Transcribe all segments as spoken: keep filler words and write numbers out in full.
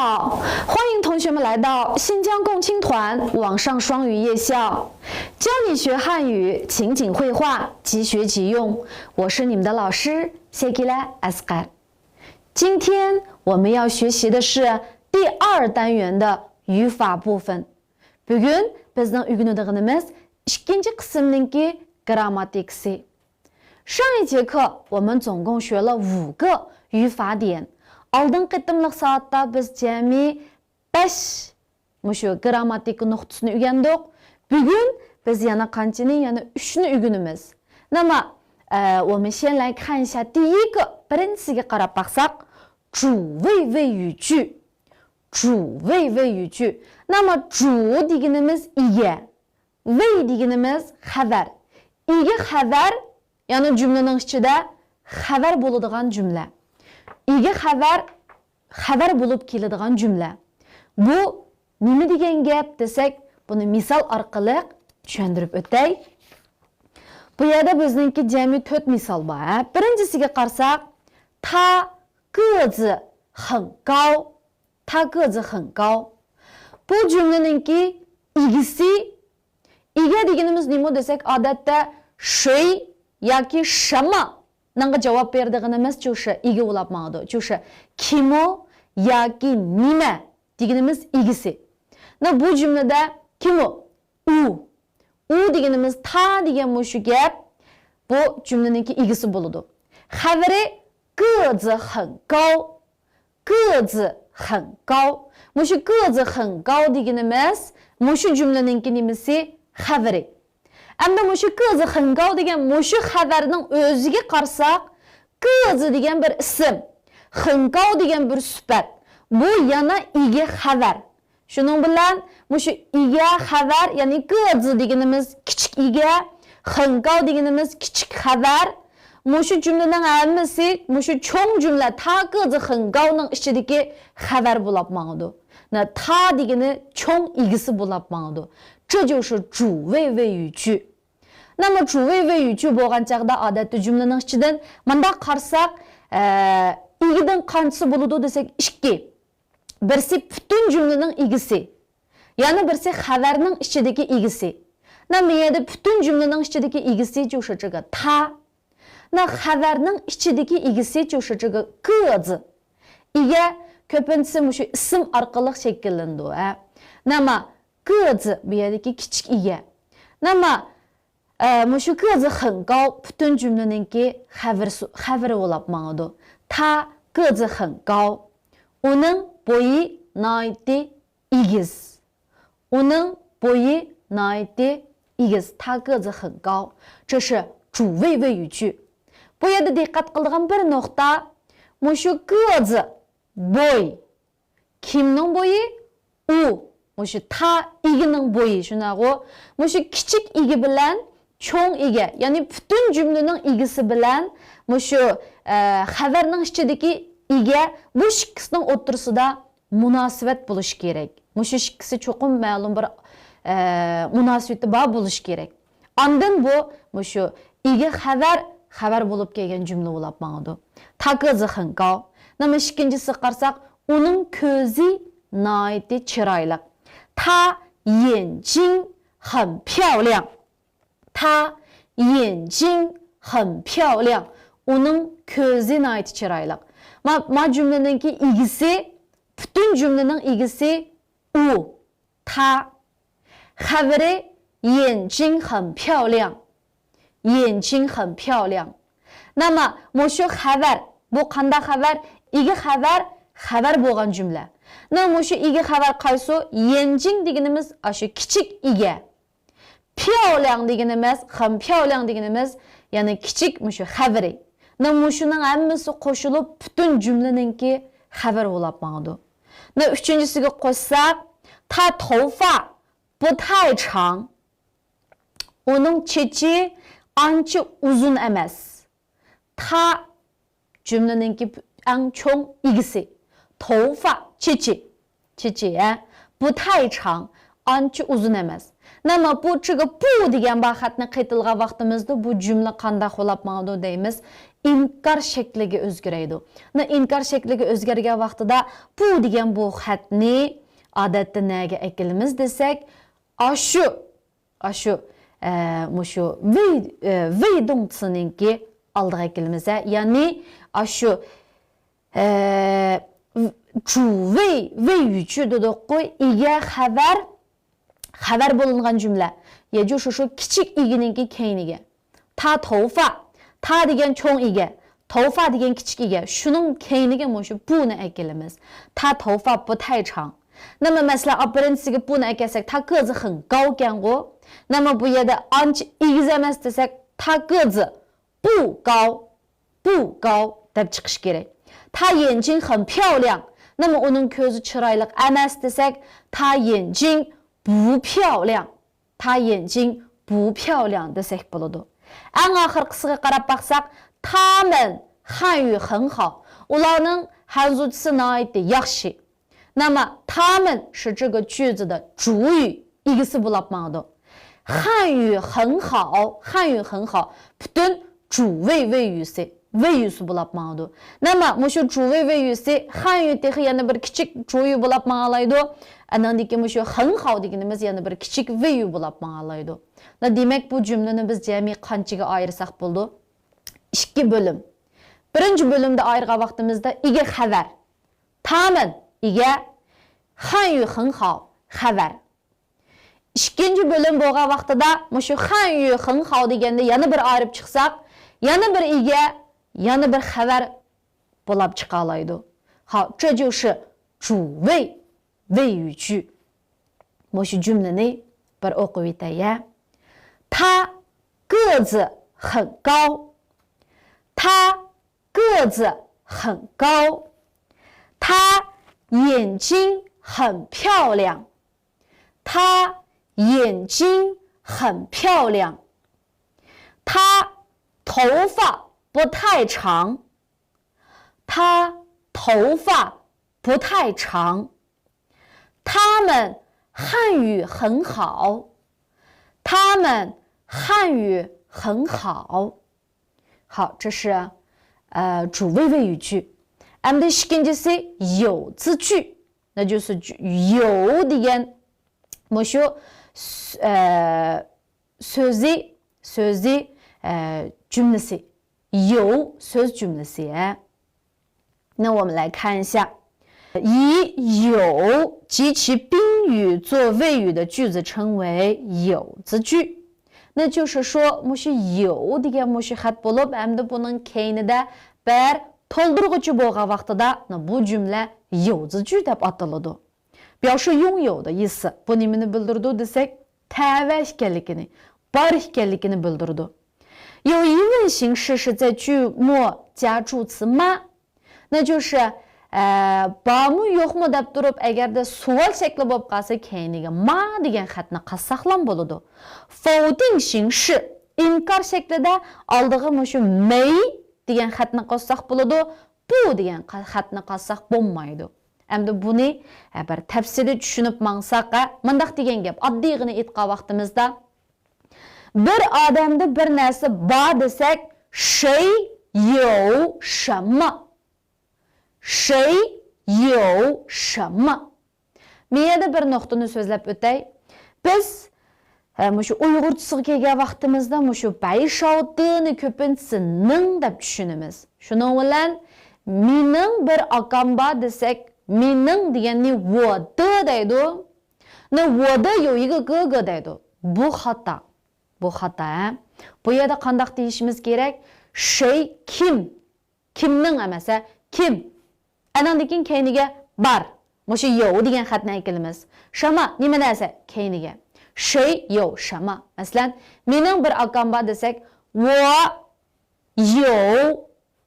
好，欢迎同学们来到新疆共青团网上双语夜校，教你学汉语，情景会话，即学即用。我是你们的老师谢吉拉阿斯卡。今天我们要学习的是第二单元的语法部分。 بۈگۈن بىزنىڭ ئۆگىنىدىغىنىمىز ئىككىنچى قىسىمنىڭكى گرامماتىكىسى. 上一节课我们总共学了五个语法点. ئالدىنقى قېتىملىق سائەتتە بىز جەمئىي بەش مۇشۇ گرامماتىكا نۇقتىسىنى ئۆگەندۇق. بۈگۈن بىز يەنە قانچىنى؟ يەنە ئۈچنى ئۆگىنىمىز. 那么，呃，我们先来看一下第一个， بىرىنچىسىگە قاراپ باقساق، 主谓谓语句. 主谓谓语句. 那么主 دېگىنىمىز ئىگە. 谓 دېگىنىمىز خەۋەر. ئىگە خەۋەر، يەنى جۈملىنىڭ ئىچىدە خەۋەر بولىدىغان جۈملە. ئىگە خەۋەر، خەۋەر بولۇپ كېلىدىغان جۈملە. بۇ نېمە دېگەن گەپ دېسەك، بۇنى مىسال ئارقىلىق چۈشەندۈرۈپ ئۆتەي. بۇ يەردە بىزنىڭكى جەمئىي تۆت مىسال بار، ھە؟ بىرىنچىسىگە قارىساق، 他个子很高. 他个子很高. بۇ جۈملىنىڭكى ئىگىسى، ئىگە دېگىنىمىز نېمە دېسەك، ئادەتتە 谁 ياكى 什么 نىڭغا جاۋاب بېرىدىغىنىمىز 就是 ئىگە بولاپ ماڭىدۇ. 就是 كىمۇ ياكى نېمە دېگىنىمىز ئىگىسى. 那 بۇ جۈملىدە كىمۇ؟ ئۇ. ئۇ دېگىنىمىز 他 دېگەن مۇشۇ گەپ، بۇ جۈملىنىڭكى ئىگىسى بولىدۇ. خەۋىرى 个子很高. 个子很高. مۇشۇ 个子很高 دېگىنىمىز مۇشۇ جۈملىنىڭكى نېمىسى؟ خەۋىرى. ئەمدى مۇشۇ 个子很高 دېگەن مۇشۇ خەۋەرنىڭ ئۆزىگە قارىساق، 个子 دېگەن بىر ئىسىم، 很高 دېگەن بىر سۈپەت. بۇ يەنە ئىگە خەۋەر. شۇنىڭ بىلەن مۇشۇ ئىگە خەۋەر، يەنى 个子 دېگىنىمىز كىچىك ئىگە، 很高 دېگىنىمىز كىچىك خەۋەر. مۇشۇ جۈملىنىڭ ھەممىسى مۇشۇ چوڭ جۈملە 他个子很高 نىڭ ئىچىدىكى خەۋەر بولاپ ماڭىدۇ. 那 他 دېگىنى چوڭ ئىگىسى بولاپ ماڭىدۇ. 这就是主谓谓语句. 那么主谓谓语句 بولغان چاغدا ئادەتتە جۈملىنىڭ ئىچىدىن مۇنداق قارىساق، ئە، ئىگىدىن قانچىسى بولىدۇ دېسەك، ئىككى. بىرسى پۈتۈن جۈملىنىڭ ئىگىسى، يەنە بىرسى خەۋەرنىڭ ئىچىدىكى ئىگىسى. 那么 يەردە پۈتۈن جۈملىنىڭ ئىچىدىكى ئىگىسى 就是这个 他. 那 خەۋەرنىڭ ئىچىدىكى ئىگىسى 就是这个 个子. ئىگە كۆپىنچىسى مۇشۇ ئىسىم ئارقىلىق شەكىللىنىدۇ، ھە. 那么 个子 بۇ يەردىكى كىچىك ئىگە. 那么 ئە، مۇشۇ 个子很高 پۈتۈن جۈملىنىڭكى خەۋىرى، خەۋىرى بولاپ ماڭىدۇ. 他个子很高. ئۇنىڭ بويى ناھايىتى ئېگىز. ئۇنىڭ بويى ناھايىتى ئېگىز. 他个子很高. 这是主谓谓语句. بۇ يەردە دىققەت قىلىدىغان بىر نۇقتا، مۇشۇ 个子 بوي. كىمنىڭ بويى؟ ئۇ. مۇشۇ 他 ئىگىنىڭ بويى، شۇنداقغۇ؟ مۇشۇ كىچىك ئىگە بىلەن چوڭ ئىگە، يەنى پۈتۈن جۈملىنىڭ ئىگىسى بىلەن مۇشۇ، ئە، خەۋەرنىڭ ئىچىدىكى ئىگە، بۇ ئىككىسىنىڭ ئوتتۇرىسىدا مۇناسىۋەت بولۇشى كېرەك. مۇشۇ ئىككىسى چوقۇم مەلۇم بىر، ئە، مۇناسىۋىتى بار بولۇشى كېرەك. ئاندىن بۇ مۇشۇ ئىگە خەۋەر، خەۋەر بولۇپ كەلگەن جۈملە بولاپ ماڭىدۇ. 他个子很高. 那么 ئىككىنچىسىگە قارىساق، ئۇنىڭ كۆزى ناھايىتى چىرايلىق. 他眼睛很漂亮. 他眼睛很漂亮. ئۇنىڭ كۆزى ناھايىتى چىرايلىق. ما، ما جۈملىنىڭكى ئىگىسى، پۈتۈن جۈملىنىڭ ئىگىسى ئۇ. 他. خەۋىرى 眼睛很漂亮. 眼睛很漂亮. 那么 مۇشۇ خەۋەر، بۇ قانداق خەۋەر؟ ئىگە خەۋەر، خەۋەر بولغان جۈملە. 那 مۇشۇ ئىگە خەۋەر قايسى؟ 眼睛 دېگىنىمىز ئاشۇ كىچىك ئىگە. 漂亮 دېگىنىمىز، 很漂亮 دېگىنىمىز، يەنى كىچىك مۇشۇ خەۋىرى. 那 مۇشۇنىڭ ھەممىسى قوشۇلۇپ پۈتۈن جۈملىنىڭكى خەۋىرى بولاپ ماڭىدۇ. 那 ئۈچىنچىسىگە قوشساق، 他头发不太长. ئۇنىڭ چېچى ئانچە ئۇزۇن ئەمەس. 他 جۈملىنىڭكى ئەڭ چوڭ ئىگىسى. 头发 چېچى. چېچى، ھە. 不太长 ئانچە ئۇزۇن ئەمەس. نېمە، بۇ چىگە بۇ دېگەن بار خەتنى قېتىلغان ۋاقتىمىزدا بۇ جۈملە قانداق بولاپ ماڭىدۇ دەيمىز؟ ئىنكار شەكلىگە ئۆزگىرەيدۇ. نە ئىنكار شەكلىگە ئۆزگەرگەن ۋاقتىدا بۇ دېگەن بۇ خەتنى ئادەتتە نەگە ئەكېلىمىز دېسەك، ئاشۇ، ئاشۇ، ئە، مۇشۇ ۋېي، ئە، ۋېي دوڭتسىنىڭكى ئالدىغا ئەكېلىمىز، ھە. يەنى ئاشۇ، ئە، جۇ ۋېي، ۋېي يۈچۈ دېدۇققۇ، ئىگە خەۋەر، خەۋەر بولۇنغان جۈملە. يەجۇ شۇشۇ كىچىك ئىگىنىڭكى كەينىگە. تا توفا. تا دېگەن چوڭ ئىگە. توفا دېگەن كىچىك ئىگە. شۇنىڭ كەينىگە مۇشۇ بۇنى ئەكېلىمىز. تا توفا بۇ تەي چاڭ. نېمە مەسىلەن، ئاپرىنچىسىگە بۇنى ئەكەلسەك، تا كېزى خېڭ گاۋ كەنغۇ. نېمە بۇ يەردە ئانچە ئېگىز ئەمەس دېسەك، تا كېزى بۇ گاۋ، بۇ گاۋ دەپ چىقىش كېرەك. تا يەنجىڭ خېڭ پياۋ لياڭ. نېمە ئۇنىڭ كۆزى چىرايلىق ئەمەس دېسەك، تا يەنجىڭ بۇ پياۋ لياڭ. تا يەنجىڭ بۇ پياۋ لياڭ دېسەك بولىدۇ. ئەڭ ئاخىرقىسىغا قاراپ باقساق، تامېن خەن يۈ خېڭ خاۋ. ئۇلارنىڭ خەنزۇچىسى ناھايىتى ياخشى. نېمە، تامېن شۇ جىگې جۈزىدە جۇ يۈ ئىگىسى بولاپ ماڭىدۇ. خەن يۈ خېڭ خاۋ، خەن يۈ خېڭ خاۋ. پۈتۈن جۇ ۋېي ۋېي يۈسى، ۋېي يۈسى بولاپ ماڭىدۇ. نېمە، مۇشۇ جۇ ۋېي ۋېي يۈسى، خەن يۈ تېخى يەنە بىر كىچىك جۇ يۈ بولاپ ماڭالايدۇ. ئانىڭدىن كېيىن مۇشۇ خېڭ خاۋ دېگىنىمىز يەنە بىر كىچىك ۋېي يۈ بولاپ ماڭالايدۇ. نە دېمەك، بۇ جۈملىنى بىز جەمئىي قانچىگە ئايرىساق بولىدۇ؟ ئىككى بۆلۈم. بىرىنچى بۆلۈمدە ئايرىغان ۋاقتىمىزدا ئىگە خەۋەر. تامېن ئىگە، خەن يۈ خېڭ خاۋ خەۋەر. ئىككىنچى بۆلۈم بولغان ۋاقتىدا مۇشۇ خەن يۈ خېڭ خاۋ دېگەندە يەنە بىر ئايرىپ چىقساق، يەنە بىر ئىگە، يەنە بىر خەۋەر بولاپ چىقالايدۇ. خاۋ، جۇ جۇ شى، جۇ ۋېي، ۋېي يۈ جۈ. مۇشۇ جۈملىنى بىر ئوقۇۋېتەي، يە. تا گېزى خېڭ گاۋ. تا گېزى خېڭ گاۋ. تا يەنجىڭ خېڭ پياۋ لياڭ. تا يەنجىڭ خېڭ پياۋ لياڭ. تا توفا بۇ تەي چاڭ. تا توفا بۇ تەي چاڭ. تامېن خەن يۈ خېڭ خاۋ. تامېن خەن يۈ خېڭ خاۋ. خاۋ، جۇ ۋېي ۋېي يۈ جۈ. ئەمدى ئىككىنچىسى يوۋ زى جۈ. نە جۈ سى جۈ، يوۋ دېگەن مۇشۇ سۆ-، ئە، سۆزى، سۆزى، ئە، جۈملىسى. يوۋ سۆز جۈملىسى، ئە. 那我们来看一下。以有及其宾语作谓语的句子称为有子句。那就是说，مۇشۇ يوۋ دېگەن مۇشۇ خەت بولۇپ، ئەمدى بۇنىڭ كەينىدە بىر تولدۇرغۇچى بولغان ۋاقتىدا، بۇ جۈملە يوۋ زى جۈ دەپ ئاتىلىدۇ. 表示拥有的意思. بۇ نېمىنى بىلدۈرىدۇ دېسەك، تەۋە ئىكەنلىكىنى، بار ئىكەنلىكىنى بىلدۈرىدۇ. 有疑问形式是在句末加助词吗؟ 那就是، ئە، بارمۇ يوقمۇ دەپ تۇرۇپ، ئەگەردە سوئال شەكلى بولۇپ قالسا، كەينىگە ما دېگەن خەتنى قاتساقلام بولىدۇ. 否定形式، ئىنكار شەكلىدە ئالدىغا مۇشۇ مەي دېگەن خەتنى قاتساق بولىدۇ. بۇ دېگەن خەتنى قاتساق بولمايدۇ. ئەمدى بۇنى، ھە، بىر تەپسىلىي چۈشىنىپ ماڭساق، ھە، مۇنداق دېگەن گەپ، ئاددىيغىنە ئېيتقان ۋاقتىمىزدا، بىر ئادەمدە بىر نەرسە بار دېسەك، 谁有什么؟ 谁有什么؟ مەن يەنە بىر نۇقتىنى سۆزلەپ ئۆتەي. بىز، ھە، مۇشۇ ئۇيغۇرچىسىغا كەلگەن ۋاقتىمىزدا مۇشۇ بەيشاۋتىنى كۆپىنچىسى نىڭ دەپ چۈشىنىمىز. شۇنىڭ بىلەن مېنىڭ بىر ئاكام بار دېسەك، مېنىڭ دېگەننى 我的 دەيدۇ. نى 我的有一个哥哥 دەيدۇ. بۇ خاتا. بۇ خاتا، ھە؟ بۇ يەردە قانداق دېيىشىمىز كېرەك؟ 谁 كىم؟ كىمنىڭ ئەمەس، ھە؟ كىم؟ ئەنىڭدىن كېيىن كەينىگە بار. مۇشۇ 有 دېگەن خەتنى ئەكېلىمىز. 什么 نېمە نەرسە؟ كەينىگە. 谁有什么؟ مەسىلەن، مېنىڭ بىر ئاكام بار دېسەك، 我有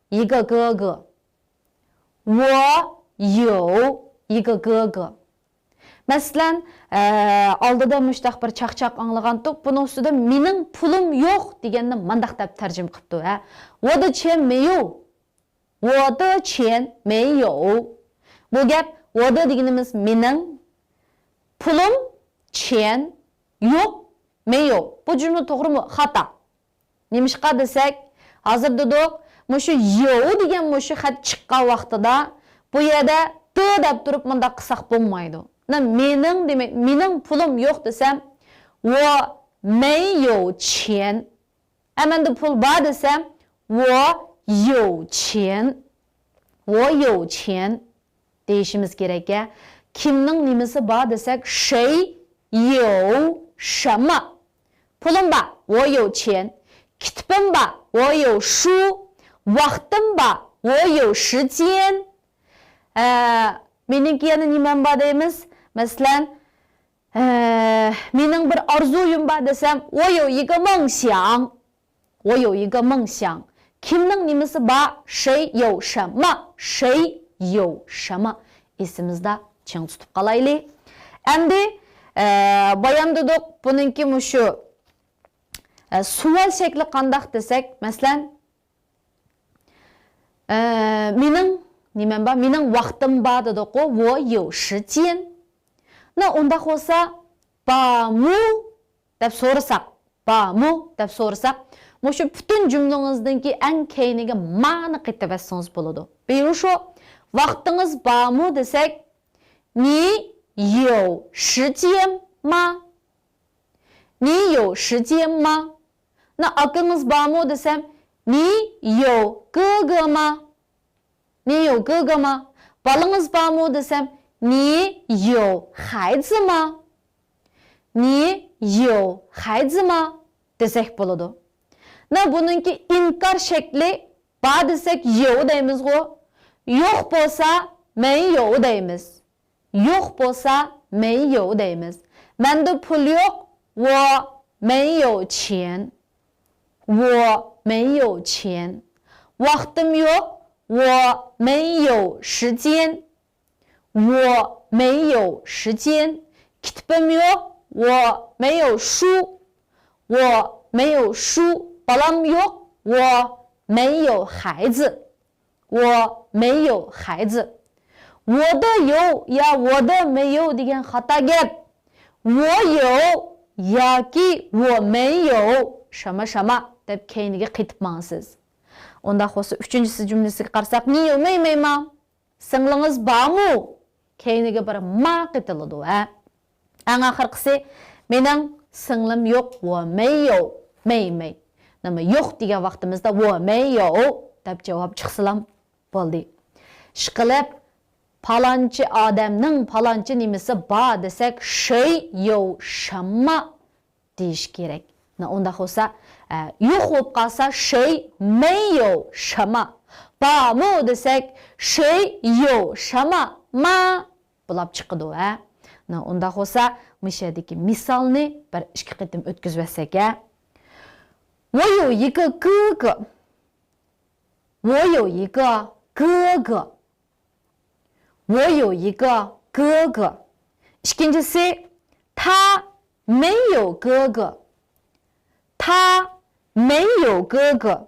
一个哥哥. 我有一个哥哥. مەسىلەن، ئە، ئالدىدا مۇشتاق بىر چاقچاق ئاڭلىغانتۇق، بۇنىڭ ئۈستىدە مېنىڭ پۇلۇم يوق دېگەننى مانداق دەپ تەرجىمە قىپتۇ، ھە. 我的钱没有. 我的钱没有. بۇ گەپ 我的 دېگىنىمىز مېنىڭ، پۇلۇم، 钱، يوق، 没有. بۇ جۈملە توغرىمۇ؟ خاتا. نېمىشقا دېسەك، ھازىر دېدۇق، مۇشۇ 有 دېگەن مۇشۇ خەت چىققان ۋاقتىدا بۇ يەردە 的 دەپ تۇرۇپ مۇنداق قىلساق بولمايدۇ. 那 مېنىڭ دېمەك، مېنىڭ پۇلۇم يوق دېسەم، 我没有钱. ئەمەندە پۇل بار دېسەم، 我有钱. 我有钱 دېيىشىمىز كېرەك. كىمنىڭ نېمىسى بار دېسەك، 谁有什么. پۇلۇم بار، 我有钱. كىتابىم بار، 我有书. ۋاقتىم بار، 我有时间. ئە، مېنىڭكى يەنە نېمەم بار دەيمىز؟ مەسىلەن، ئە، مېنىڭ بىر ئارزۇيۇم بار دېسەم، 我有一个梦想. 我有一个梦想. كىمنىڭ نېمىسى بار؟ 谁有什么؟ 谁有什么؟ ئېسىمىزدە چىڭ تۇتۇپ قالايلى. ئەمدى، ئە، بايام دېدۇق، بۇنىڭكى مۇشۇ، ئە، سوئال شەكلى قانداق دېسەك، مەسىلەن، ئە، مېنىڭ نېمەم بار؟ مېنىڭ ۋاقتىم بار دېدۇققۇ، 我有时间. 那 ئۇنداق بولسا، بارمۇ دەپ سورىساق، بارمۇ دەپ سورىساق، مۇشۇ پۈتۈن جۈملىڭىزنىڭكى ئەڭ كەينىگە مانى قېتىۋەتسىڭىز بولىدۇ. 比如说، ۋاقتىڭىز بارمۇ دېسەك، 你有时间吗؟ 你有时间吗؟ 那 ئاكىڭىز بارمۇ دېسەم، 你有哥哥吗؟ 你有哥哥吗؟ بالىڭىز بارمۇ دېسەم، 你有孩子吗؟ 你有孩子吗؟ دېسەك بولىدۇ. 那 بۇنىڭكى ئىنكار شەكلى، بار دېسەك، 有 دەيمىزغۇ. يوق بولسا، 没有 دەيمىز. يوق بولسا، 没有 دەيمىز. مەندە پۇل يوق، 我没有钱. 我没有钱. ۋاقتىم يوق، 我没有时间. 我没有时间. كىتابىم يوق، 我没有书. 我没有书. بالام يوق، 我没有孩子. 我没有孩子. 我的有 يا 我的没有 دېگەن خاتا گەپ. 我有 ياكى 我没有 什么什么 دەپ كەينىگە قېتىپ ماڭىسىز. ئۇنداق بولسا، ئۈچىنچىسى جۈملىسىگە قارىساق، 你有妹妹吗؟ سىڭلىڭىز بارمۇ؟ كەينىگە بىر ما قېتىلىدۇ، ھە؟ ئەڭ ئاخىرقىسى، مېنىڭ سىڭلىم يوق، 我没有妹妹. نېمە، يوق دېگەن ۋاقتىمىزدا 我没有 دەپ جاۋاب چىقسىلام بولدى. ئىشقىلىپ، پالانچى ئادەمنىڭ پالانچى نېمىسى بار دېسەك، 谁有什么 دېيىش كېرەك. نە، ئۇنداق بولسا، ئە، يوق بولۇپ قالسا، 谁没有什么. بارمۇ دېسەك، 谁有什么吗 بولاپ چىقىدۇ، ھە. نە، ئۇنداق بولسا، مۇشۇ يەردىكى مىسالنى بىر ئىككى قېتىم ئۆتكۈزۈۋەتسەك، ھە. 我有一个哥哥. 我有一个哥哥. 我有一个哥哥. ئىككىنچىسى، 他没有哥哥. 他没有哥哥.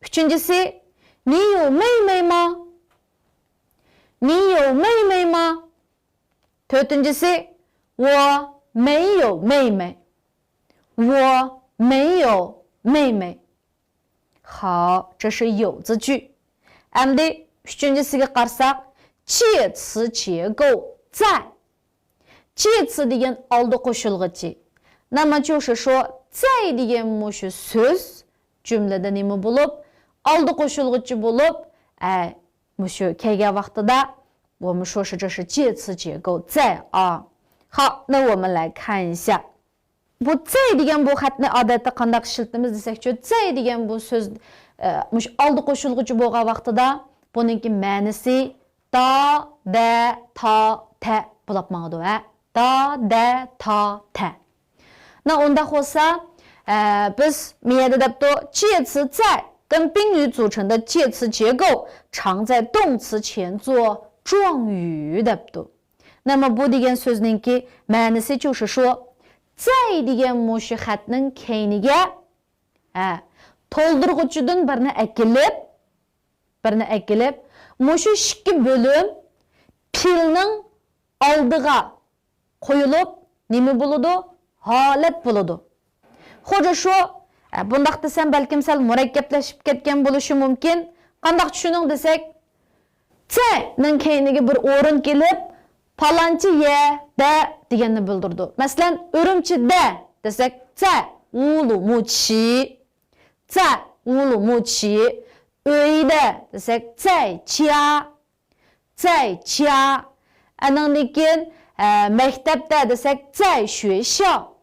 ئۈچىنچىسى، 你有妹妹吗؟ 你有妹妹吗？ تۆتىنچىسى، 我没有妹妹. 我没有妹妹. 好，这是有字句. ئەمدى ئۈچىنچىسىگە قارىساق، 介词结构 在. 介词 دېگەن ئالدى قوشۇلغۇچى. 那么就是说، 在 دېگەن مۇشۇ سۆز جۈملىدە نېمە بولۇپ، ئالدى قوشۇلغۇچى بولۇپ، ئە، مۇشۇ كەلگەن ۋاقتىدا، 我们说是这是介词结构 在 啊. 好，那我们来看一下. بۇ 在 دېگەن بۇ خەتنى ئادەتتە قانداق ئىشلىتىمىز دېسەكچۇ، 在 دېگەن بۇ سۆز، ئە، مۇشۇ ئالدى قوشۇلغۇچى بولغان ۋاقتىدا بۇنىڭكى مەنىسى 的، 的، 的، 的 بولاپ ماڭىدۇ، ھە؟ 的، 的، 的، 的. 那 ئۇنداق بولسا، ئە، بىز مۇ يەردە دەپتۇ، 介词 在 跟宾语组成的介词结构常在动词前做状语 دەپتۇ. نېمە بۇ دېگەن سۆزنىڭكى مەنىسى چۇ شۇ، شۇ. 在 دېگەن مۇشۇ خەتنىڭ كەينىگە، ھە، تولدۇرغۇچىدىن بىرنى ئەكېلىپ، بىرنى ئەكېلىپ، مۇشۇ ئىككى بۆلۈم پېئىلنىڭ ئالدىغا قويۇلۇپ، نېمە بولىدۇ؟ ھالەت بولىدۇ. خوجا شۇ، ئە، بۇنداق دېسەم بەلكىم سەل مۇرەككەپلىشىپ كەتكەن بولۇشى مۇمكىن. قانداق چۈشىنىڭ دېسەك، 在نىڭ كەينىگە بىر ئورۇن كېلىپ، پالانچى يەردە دېگەننى بىلدۈرىدۇ. مەسىلەن، ئۈرۈمچىدە دېسەك، 在乌鲁木齐. 在乌鲁木齐. ئۆيدە دېسەك، 在家. 在家. ئانىڭدىن كېيىن، ئە، مەكتەپتە دېسەك، 在学校.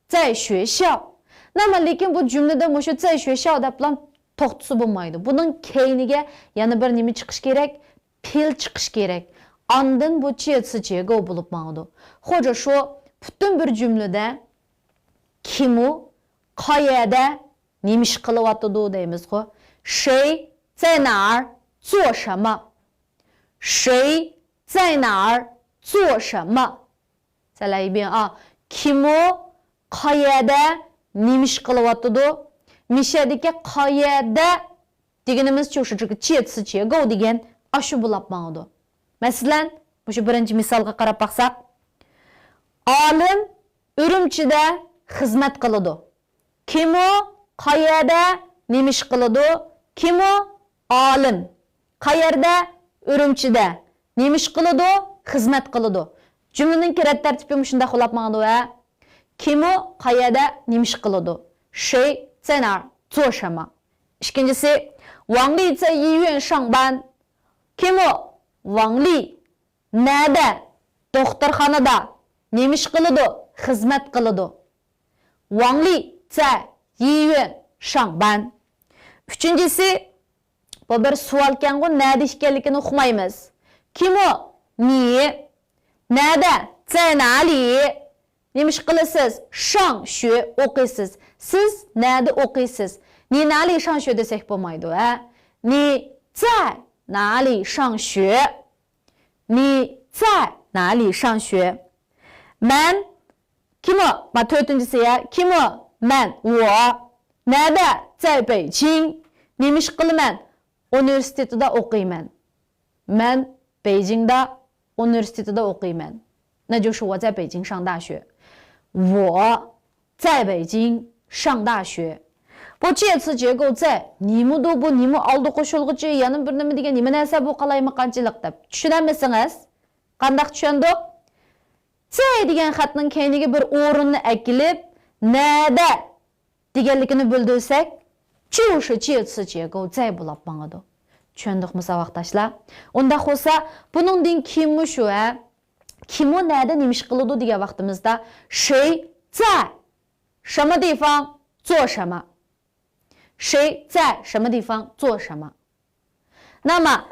在学校. نېمە، لېكىن بۇ جۈملىدە مۇشۇ 在学校 دەپلا توختىسا بولمايدۇ. بۇنىڭ كەينىگە يەنە بىر نېمە چىقىش كېرەك؟ پېئىل چىقىش كېرەك. ئاندىن بۇ 介词结构 بولۇپ ماڭىدۇ. خوجا شۇ پۈتۈن بىر جۈملىدە كىمۇ، قايەردە، نېمە ئىش قىلىۋاتىدۇ دەيمىزغۇ. 谁在哪儿做什么. 谁在哪儿做什么. 再来一遍啊. كىمۇ، قايەردە، نېمە ئىش قىلىۋاتىدۇ. مىشەدىكى قايەردە دېگىنىمىزچە شۇ 介词结构 دېگەن ئاشۇ بولاپ ماڭىدۇ. مەسىلەن، مۇشۇ بىرىنچى مىسالغا قاراپ باقساق، ئالىم ئۈرۈمچىدە خىزمەت قىلىدۇ. كىمۇ، قايەردە، نېمە ئىش قىلىدۇ؟ كىمۇ، ئالىم. قايەردە؟ ئۈرۈمچىدە. نېمە ئىش قىلىدۇ؟ خىزمەت قىلىدۇ. جۈملىنىڭكى رەت تەرتىپى مۇشۇنداق بولاپ ماڭىدۇ، ھە. كىمۇ، قايەردە، نېمە ئىش قىلىدۇ؟ 谁在哪儿做什么. ئىككىنچىسى، 王丽在医院上班. كىمۇ، 王丽. نەدە؟ دوختۇرخانىدا. نېمە ئىش قىلىدۇ؟ خىزمەت قىلىدۇ. 王丽在医院上班. ئۈچىنچىسى، بۇ بىر سوئالكەنغۇ، نەدە ئىكەنلىكىنى ئۇقمايمىز. كىمۇ؟ 你. نەدە؟ 在哪里. نېمە ئىش قىلىسىز؟ 上学 ئوقۇيسىز. سىز نەدە ئوقۇيسىز؟ 你哪里上学 دېسەك بولمايدۇ، ھە؟ 你在哪里上学. 你在哪里上学. مەن، كىمۇ؟ ما تۆتىنچىسى، ھە؟ كىمۇ؟ مەن، 我. نەدە؟ 在北京. نېمە ئىش قىلىمەن؟ ئۇنىۋېرسىتېتىدا ئوقۇيمەن. مەن بېيجىڭدا ئۇنىۋېرسىتېتىدا ئوقۇيمەن. 那就是我在北京上大学. 我在北京上大学. بۇ 介词结构 在 نېمىدۇ بۇ، نېمە ئالدى قوشۇلغۇچى، يەنە بىر نېمە دېگەن، نېمە نەرسە بۇ قالايمىقانچىلىق دەپ چۈشىنەلمىسىڭىز، قانداق چۈشەندۇق؟ 在 دېگەن خەتنىڭ كەينىگە بىر ئورۇننى ئەكېلىپ، نەدە دېگەنلىكىنى بىلدۈرسەك، 就是介词结构 在 بولاپ ماڭىدۇ. چۈشەندۇقمۇ ساۋاقداشلار؟ ئۇنداق بولسا، بۇنىڭدىن كېيىنمۇ شۇ، ھە؟ كىمۇ نەدە نېمە ئىش قىلىدۇ دېگەن ۋاقتىمىزدا، 谁在什么地方做什么. 谁在什么地方做什么. 那么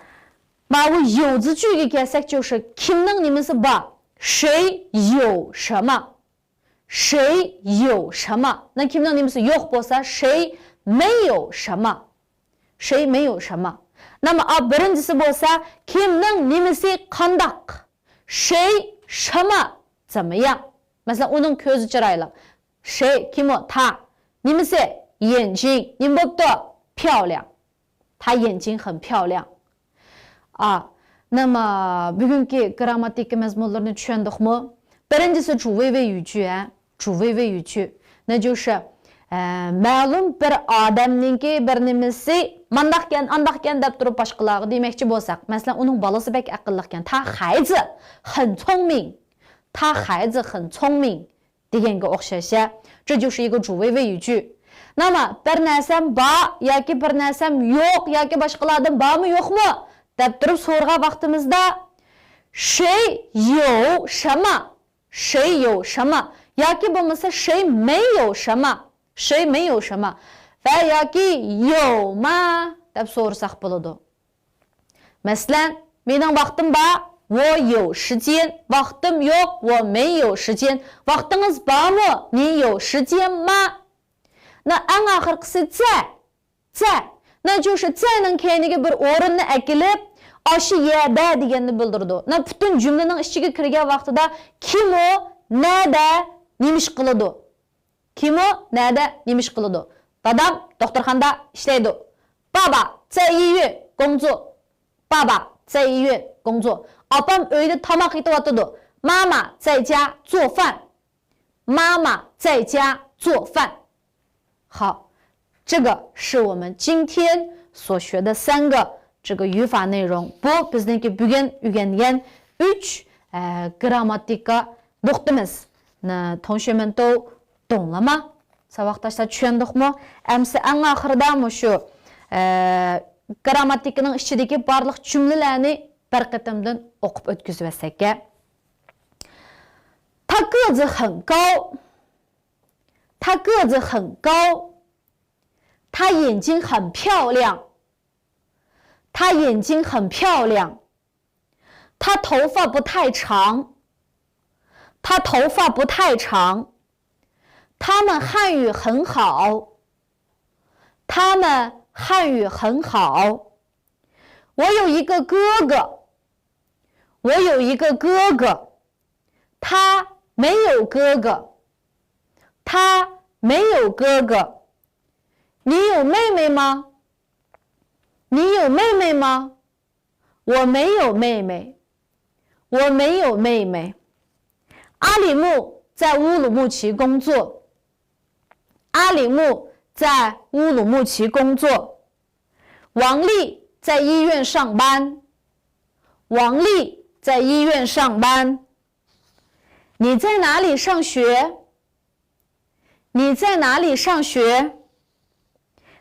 ماۋۇ 有字句 گە كەلسەك، 就是 كىمنىڭ نېمىسى بار؟ 谁有什么. 谁有什么. 那 كىمنىڭ نېمىسى يوق بولسا، 谁没有什么. 谁没有什么. 那么 ئا، بىرىنچىسى بولسا، كىمنىڭ نېمىسى قانداق؟ 谁什么怎么样. مەسىلەن، ئۇنىڭ كۆزى چىرايلىق. 谁 كىمۇ؟ 他. نېمىسى؟ 眼睛. نېمە بوپتۇ؟ 漂亮. 他眼睛很漂亮. 啊，那么 بۈگۈنكى گىرامماتىكا مەزمۇنلىرىنى چۈشەندۇقمۇ؟ بىرىنچىسى 主谓谓语句، ھە؟ 主谓谓语句. 那就是، ئە، مەلۇم بىر ئادەمنىڭكى بىر نېمىسى مانداقكەن، ئانداقكەن دەپ تۇرۇپ باشقىلارغا دېمەكچى بولساق، مەسىلەن، ئۇنىڭ بالىسى بەك ئەقىللىقكەن، 他孩子很聪明. 他孩子很聪明. دېگەنگە ئوخشاش، ھە. 这就是一个主谓谓语句. 那么 بىر نەرسەم بار ياكى بىر نەرسەم يوق ياكى باشقىلاردىن بارمۇ يوقمۇ دەپ تۇرۇپ سورىغان ۋاقتىمىزدا، 谁有什么. 谁有什么. ياكى بولمىسا 谁没有什么. 谁没有什么. ۋە ياكى 有吗 دەپ سورىساق بولىدۇ. مەسىلەن، مېنىڭ ۋاقتىم بار، 我有时间. ۋاقتىم يوق، 我没有时间. ۋاقتىڭىز بارمۇ؟ 你有时间吗. 那 ئەڭ ئاخىرقىسى 在. 在. 那就是 在نىڭ كەينىگە بىر ئورۇننى ئەكېلىپ، ئاشۇ يەردە دېگەننى بىلدۈرىدۇ. 那 پۈتۈن جۈملىنىڭ ئىچىگە كىرگەن ۋاقتىدا كىمۇ، نەدە، نېمە ئىش قىلىدۇ؟ كىمۇ نەدە نېمە ئىش قىلىدۇ؟ دادام دوختۇرخانىدا ئىشلەيدۇ. 爸爸在医院工作. 爸爸在医院工作. ئاپام ئۆيدە تاماق ئېتىۋاتىدۇ. 妈妈在家做饭.妈妈在家做饭。好，这个是我们今天所学的三个这个语法内容。بۇ بىزنىڭكى بۈگۈن ئۆگەنگەن ئۈچ، ئە، گرامماتىكا نۇقتىمىز. نە، 同学们都懂了吗؟ ساۋاقداشلار، چۈشەندۇقمۇ؟ ئەمسە ئەڭ ئاخىرىدا مۇشۇ، ئە، گرامماتىكىنىڭ ئىچىدىكى بارلىق جۈملىلەرنى بىر قېتىمدىن ئوقۇپ ئۆتكۈزۈۋەتسەككە. 他个子很高。他个子很高。他眼睛很漂亮。他眼睛很漂亮。他头发不太长。他头发不太长。他们汉语很好。他们汉语很好。我有一个哥哥。我有一个哥哥。他没有哥哥。他没有哥哥。你有妹妹吗？你有妹妹吗？我没有妹妹。我没有妹妹。阿里木在乌鲁木齐工作。阿里木在乌鲁木齐工作。王丽在医院上班。王丽在医院上班。你在哪里上学？你在哪里上学？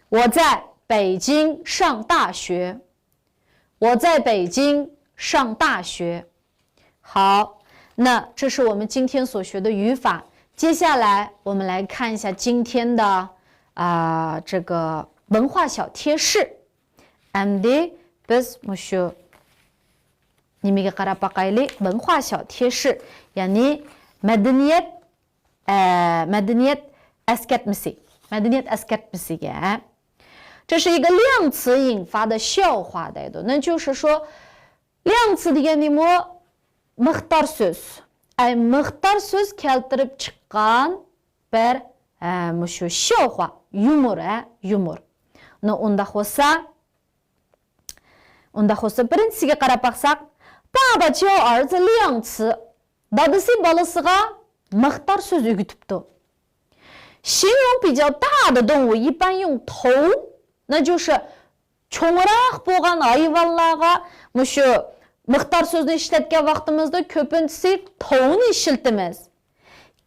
我在北京上大学。我在北京上大学。好，那这是我们今天所学的语法。接下来我们来看一下今天的，啊，这个文化小贴士。ئەمدى بىز مۇشۇ نېمىگە قاراپ باقايلى؟ 文化小贴士، يەنى مەدەنىيەت، ئە، مەدەنىيەت ئەسكەرتمىسى. مەدەنىيەت ئەسكەرتمىسىگە. 这是一个量词引发的笑话 دەيدۇ. 那就是说，量词 دېگەن نېمە؟ مىقدار سۆز. ئەي، مىقدار سۆز كەلتۈرۈپ چىققان بىر، ئە، مۇشۇ 笑话، يۇمۇر، ھە، يۇمۇر. نو، ئۇنداق بولسا، ئۇنداق بولسا، بىرىنچىسىگە قاراپ باقساق، 爸爸教儿子量词. دادىسى بالىسىغا مىقدار سۆز ئۆگىتىپتۇ. 形容比较大的动物一般用头، 那就是 چوڭراق بولغان ھايۋانلارغا مۇشۇ مىقدار سۆزنى ئىشلەتكەن ۋاقتىمىزدا كۆپىنچىسى 头نى ئىشلىتىمىز.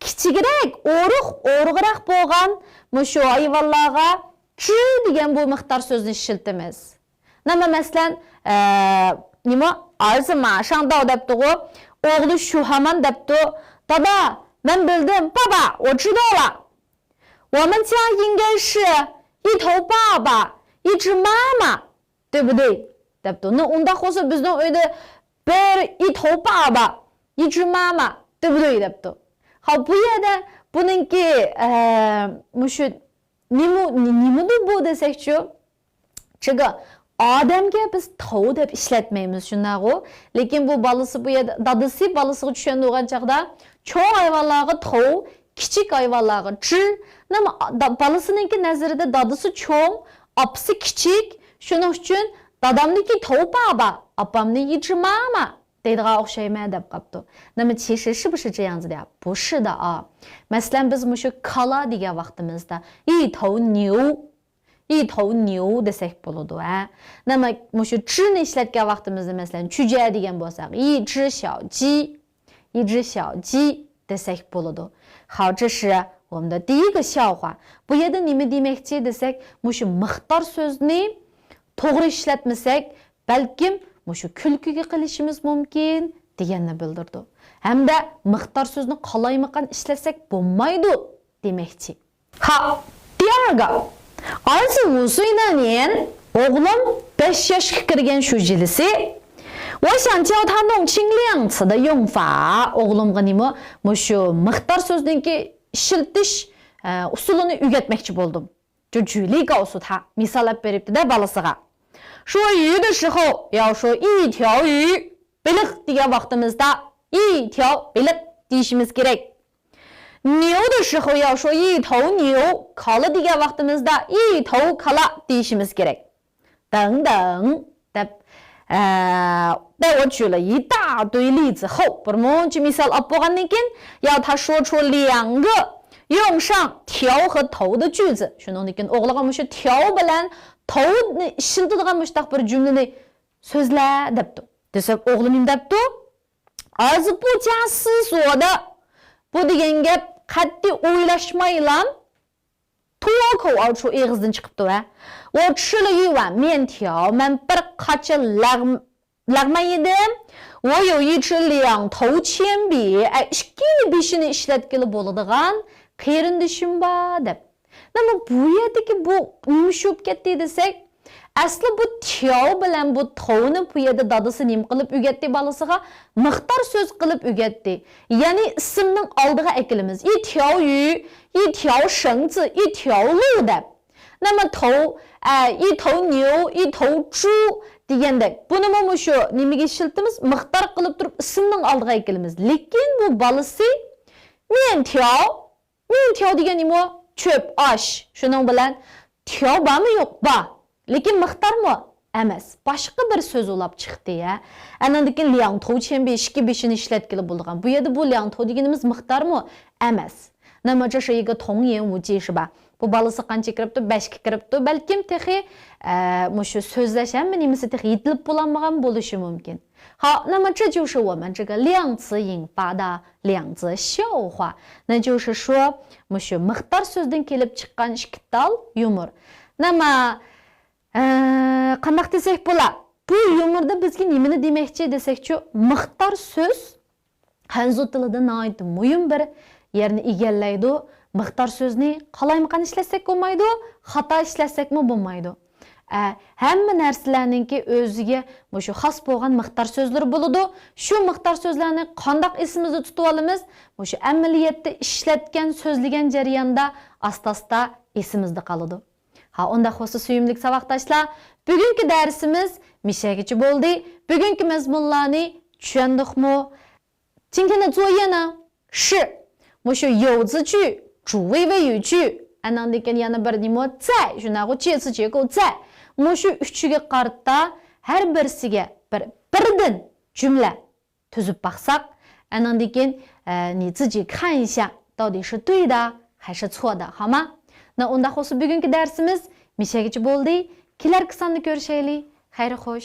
كىچىكرەك، ئورۇق، ئورۇقراق بولغان مۇشۇ ھايۋانلارغا 只 دېگەن بۇ مىقدار سۆزنى ئىشلىتىمىز. نېمە، مەسىلەن، ئە، نېمە، 儿子马上到 دەپتىغۇ، ئوغلى شۇ ھامان دەپتۇ. دادا، مەن بىلدىم، 爸爸，我知道了。 我们家应该是一头爸爸，一只妈妈，对不对؟ دەپتۇ. نو، ئۇنداق بولسا بىزنىڭ ئۆيدە بىر 一头爸爸، 一只妈妈، 对不对؟ دەپتۇ. ھا، بۇ يەردە بۇنىڭكى، ئە، مۇشۇ نېمە، نېمىدۇ بۇ دېسەكچۇ؟ 这个 ئادەمگە بىز 头 دەپ ئىشلەتمەيمىز، شۇنداقغۇ؟ لېكىن بۇ بالىسى، بۇ يەردە دادىسى بالىسىغا چۈشەندۈرگەن چاغدا چوڭ ھايۋانلارغا 头، كىچىك ھايۋانلارغا 只. نېمە، دا-، بالىسىنىڭكى نەزىرىدە دادىسى چوڭ، ئاپىسى كىچىك، شۇنىڭ ئۈچۈن دادامنىڭكى 头爸爸، ئاپامنىڭ 一只妈妈 دەيدىغان ئوخشايمەن دەپ قاپتۇ. نېمە، 其实是不是这样子的呀؟ 不是的啊. مەسىلەن، بىز مۇشۇ كالا دېگەن ۋاقتىمىزدا، 一头牛، 一头牛 دېسەك بولىدۇ، ھە. نېمە، مۇشۇ 只 نى ئىشلەتكەن ۋاقتىمىزدا، مەسىلەن، چۈجە دېگەن بولساق، 一只小鸡، 一只小鸡 دېسەك بولىدۇ. ھاۋ، 这是我们的第一个笑话. بۇ يەردە نېمە دېمەكچى دېسەك، مۇشۇ مىقدار سۆزنى توغرا ئىشلەتمىسەك، بەلكىم مۇشۇ كۈلكىگە قېلىشىمىز مۇمكىن دېگەننى بىلدۈرىدۇ. ھەمدە مىقدار سۆزنى قالايمىقان ئىشلەتسەك بولمايدۇ دېمەكچى. 好，第二个，儿子五岁那年، ئوغلۇم بەش ياشقا كىرگەن شۇ يىلىسى، 我想教他弄清量词的用法. ئوغلۇمغا نېمە، مۇشۇ مىقدار سۆزنىڭكى ئىشلىتىش، ئە، ئۇسۇلىنى ئۆگەتمەكچى بولدۇم. 就举例告诉他، مىسال ئېلىپ بېرىپتۇ-دە بالىسىغا. 说鱼的时候要说一条鱼، بېلىق دېگەن ۋاقتىمىزدا 一条 بېلىق دېيىشىمىز كېرەك. 牛的时候要说一头牛، كالا دېگەن ۋاقتىمىزدا 一头 كالا دېيىشىمىز كېرەك. 等等 دەپ، ئە، 带我举了一大堆例子后، بىر مۇنچە مىسال ئاپ بولغاندىن كېيىن، 要他说出两个用上条和头的句子. شۇنىڭدىن كېيىن ئوغلىغا مۇشۇ 条 بىلەن 头نى ئىشلىتىدىغان مۇشۇنداق بىر جۈملىنى سۆزلە دەپتۇ. دېسە، ئوغلى نېمە دەپتۇ؟ 儿子不假思索的. بۇ دېگەن گەپ قەتئىي ئويلاشمايلا 脱口而出 ئېغىزدىن چىقىپتۇ ھە. 我吃了一碗面条، مەن بىر قاچا لەغ-، لەغمەن يېدىم. 我有一支两头铅笔، ئە، ئىككىلا بېشىنى ئىشلەتكىلى بولىدىغان قېرىندىشىم بار دەپ. نېمە بۇ يەردىكى بۇ نېمە شۇ بولۇپ كەتتى دېسەك، ئەسلى بۇ 条 بىلەن بۇ 头نى بۇ يەردە دادىسى نېمە قىلىپ ئۆگەتتى بالىسىغا؟ مىقدار سۆز قىلىپ ئۆگەتتى. يەنى ئىسىمنىڭ ئالدىغا ئەكېلىمىز. 一条鱼، 一条绳子، 一条路 دەپ. نېمە 头، ئە، 一头牛، 一头猪 دېگەندەك. بۇنىمۇ مۇشۇ نېمىگە ئىشلىتىمىز؟ مىقدار قىلىپ تۇرۇپ ئىسىمنىڭ ئالدىغا ئەكېلىمىز. لېكىن بۇ بالىسى 面条، 面条 دېگەن نېمە؟ چۆپ، ئاش. شۇنىڭ بىلەن 条 بارمۇ يوق؟ بار. لېكىن مىقدارمۇ؟ ئەمەس. باشقا بىر سۆز ئۇلاپ چىقتى ھە. ئەنىڭدىن كېيىن 两头铅笔، ئىككى بېشىنى ئىشلەتكىلى بولىدىغان. بۇ يەردە بۇ 两头 دېگىنىمىز مىقدارمۇ؟ ئەمەس. 那么这是一个童言无忌是吧؟ بۇ بالىسى قانچە كىرىپتۇ؟ بەشكە كىرىپتۇ. بەلكىم تېخى، ئە، مۇشۇ سۆزلەش ھەممە نېمىسى تېخى يېتىلىپ بولالمىغان بولۇشى مۇمكىن. 好，那么这就是我们这个量词引发的量词笑话。那就是说، مۇشۇ مىقدار سۆزدىن كېلىپ چىققان ئىككى تال يۇمۇر. 那么، ئە، قانداق دېسەك بولا؟ بۇ يۇمۇردا بىزگە نېمىنى دېمەكچى دېسەكچۇ، مىقدار سۆز خەنزۇ تىلىدا ناھايىتى مۇھىم بىر يەرنى ئىگىلەيدۇ. مىقدار سۆزنى قالايمىقان ئىشلەتسەك بولمايدۇ، خاتا ئىشلەتسەكمۇ بولمايدۇ. ئە، ھەممە نەرسىلەرنىڭكى ئۆزىگە مۇشۇ خاس بولغان مىقدار سۆزلىرى بولىدۇ. شۇ مىقدار سۆزلەرنى قانداق ئېسىمىزدە تۇتۇۋالىمىز؟ مۇشۇ ئەمەلىيەتتە ئىشلەتكەن، سۆزلىگەن جەرياندا ئاستا-ئاستا ئېسىمىزدە قالىدۇ. ھا، ئۇنداق بولسا سۆيۈملۈك ساۋاقداشلار، بۈگۈنكى دەرسىمىز مىشەگىچە بولدى. بۈگۈنكى مەزمۇنلارنى چۈشەندۇقمۇ؟ 今天的作业呢是 مۇشۇ 有词句، 主谓谓语句، ئەنىڭدىن كېيىن يەنە بىر نېمە؟ 在، شۇنداقغۇ، 介词结构在. مۇشۇ ئۈچىگە قارىتا ھەر بىرسىگە بىر، بىردىن جۈملە تۈزۈپ باقساق، ئەنىڭدىن كېيىن، ئە، 你自己看一下到底是对的还是错的، 好吗؟ نا، ئۇنداق بولسا بۈگۈنكى دەرسىمىز مىشەگىچە بولدى. كېلەركى ساندا كۆرۈشەيلى. خەير خوش.